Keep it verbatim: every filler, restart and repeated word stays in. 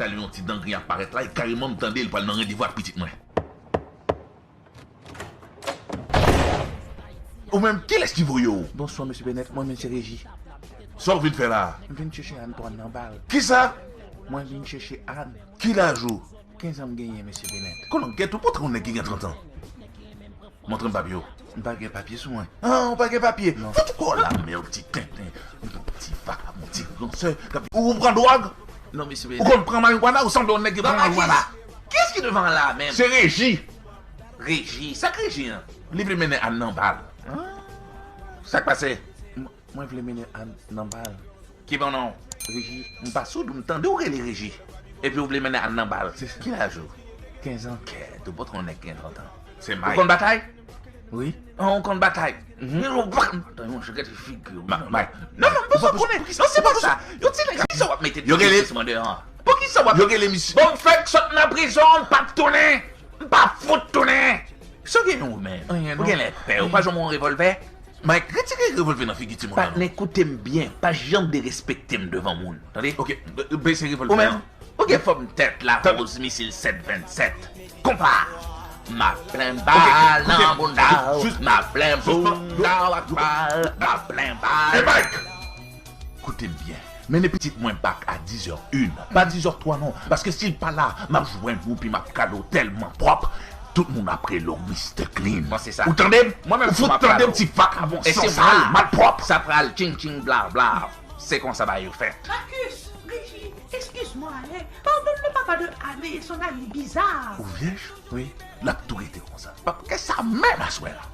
Talè yon ti dangri ap parèt la, e kareman m tande l pral nan randevou ak pitit mwen. Ou menm, kilès ki voye w? Bonswa, mesye Bennett. Mwen menm se Reji. Sa w vin fè la a? M vin chèche Ann pou Ann nan bal. Kisa? Mwen vin chèche Ann. Ki laj ou? Kenz an m genyen, mesye Bennett. Konnen w gèt ou, potre yon nèg ki gen trant an. Montre m papye w. M pa gen papye sou mwen. Ah, ou pa gen papye? Non. Fout kò w la, men yon ti tenten. Yon ti vakabon, ti ransè. Ou, ou pran dwòg? Non, mesye Bennett. Ou konn pran marijuana? Ou sanble yon nèg ki pran marijuana. Kiyès ki devan la menm? Se Reji. Reji? Sa k Reji an? Li vle mennen Ann nan bal. Ah. Sa k pase? M-, mwen vle mennen Ann nan bal. Ki bon non? Reji. M pa soud, m tande w rele Reji. Epi w vle mennen Ann nan bal. Se sa. Ki laj ou? Kenz an. Kèt, ou potre yon nèg gen trant an. Se Mike. Ou konn batay? Wi. An, ou konn batay? Mhm. Yo, ou pa konn, tan yon chagèt figi w. Ma-, Mike. Non, non, m bezwen konnen. Non, se pa sa. Yo ti nèg, poukisa w ap mete yo rele, ti mande an? Poukisa w ap yo rele misye? Bon, m fèk sot nan prizon, m p ap tounen. M p ap fout tounen. Sa w genyen ou menm? Anyen, non. Ou genlè pè, ou pa janm yon revòlvè? Mike, retire revòlvè nan figi timoun nan, non. Patnè, koute m byen, pa janm derespekte m devan moun, tande? Ok, be-, bese revòlvè an. Ou menm, ou gen fòm tèt lakoz misil sèt vennsèt. Konpa! M ap plen bal nan bounda w, m ap plen bounda w ak bal, m ap plen bal. Hey, Mike! Koute m byen. Mennen pitit mwen bak a dizè en. Pa dizè twa non. Paske si l pa la, m ap jwenn ou, pi m ap kale w tèlman pwòp, tout moun ap rele w Mister Clean. Bon, se sa. Ou tande m? Mwen menm, ou fout tande m, ti vakabon sansal, malpwòp. Sa pral tching tching bla bla. Se konsa bagay yo fèt. Marcus, Reji, excuse-moi, hein. Pardonne le papa de Anne et son ami bizarre. Ou vyèj? Wi. L ap tou rete konsa. Pap, kè sa menm aswè la.